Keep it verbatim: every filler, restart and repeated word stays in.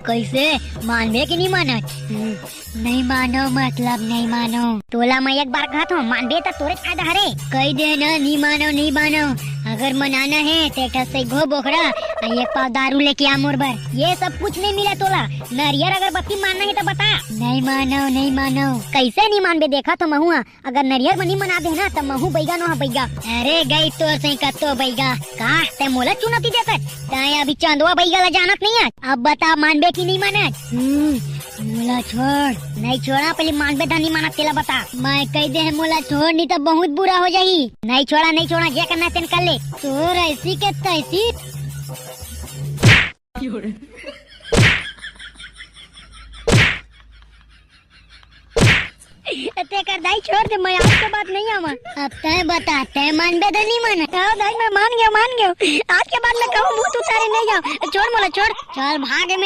कइसे? मानबे कि नहीं मानत? हम्म, नहीं मानो, मतलब नहीं मानो। तोला मैं एक बार कहत हूँ, मानबे त तोरे फायदा हरे। कह दे ना, नहीं मानो, नहीं मानो। अगर मनाना है, ते एक ठो सइघो बोकरा, अउ एक पाव दारू लेके आ मोर बर। ये सब कुछ नहीं मिला तोला। नरियर अगरबत्ती मानना है तो बता। नहीं मानो, नहीं मानो। कइसे नहीं मानबे, देखा तो महुआ। अगर नरियर म नहीं मना दे ना, त महू बइगा नो हा बइगा। अरे गई तोर से कत्तो बइगा। का ते मोला चुनौती देथस? तैं अभी चंदवा बइगा ला जानत नहीं है। अब बता, मानबे कि नहीं मानत? हम्म, मोला छोड़। नहीं छोड़ा, पहले मानबे त नहीं मानत, तेला बता। मैं कह दे है मोला छोड़, नहीं तो बहुत बुरा हो जाही। नहीं छोड़ा, नहीं छोड़ा, जे करना है तेन कर ले। तोर ऐसी के तैसी। तेकर दाई छोड़ दे, मैं आज के बाद नहीं आवा। अब तैं बता, तैं मानबे त नहीं माने? हाँ दाई, मैं मान गया, मान गया। आज के बाद मैं कहूँ भूत उतारे नहीं जाऊँ। छोड़ मोला, छोड़। चल भाग, मैं